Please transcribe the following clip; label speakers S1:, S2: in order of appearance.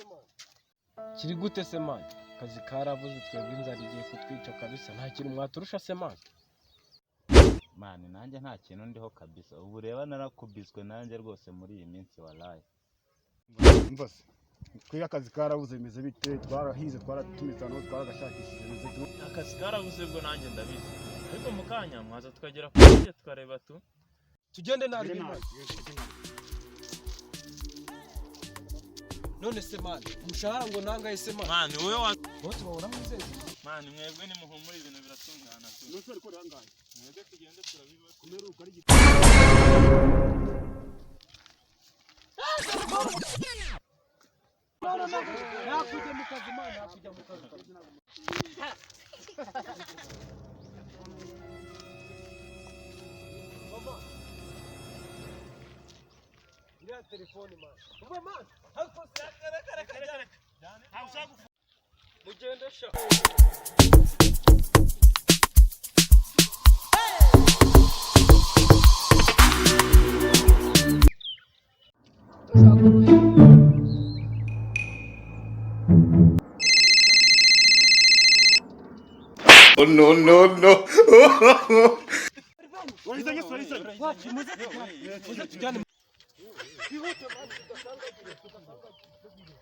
S1: se man? Kiri gute se man? Akazi karabuze, twebwe inzara igiye kutwica kabisa. Nta kintu mwaturusha se man?
S2: Man, nanjye nta kintu ndiho kabisa. Ubu reba narakubiswe nanjye rwose muri iyi minsi, walayi.
S3: Umva se, twiga akazi karabuze, bimeze bite? Twarahize, twaratumitse ahantu, twaragashakishije, bimeze bite?
S4: Akazi karabuze bwo nanjye ndabizi, ariko mu kanya mwaza tukagera ku ndege tukareba tu.
S1: Tugende nabi man. None se man, umushahara ngo nangahe se man?
S4: Man, wowe wa
S1: Bo tubabona mu nzego.
S4: Man, mwebwe nimuhumure, ibintu biratungana tu.
S3: None se ariko rangaye?
S4: Mwebwe tugende turabibona.
S3: Kumeruka ari
S1: No, no, no. Nakujya mu kazi man, nakujya mu kazi. Mama. Iriya telefone man. Umva man. Ariko se mugende sha.
S5: Oh no, no, no.
S3: Wahizanye se, wahizanye.
S1: Muze tujyane. Twihute man, tudasangagire, tudasangagire.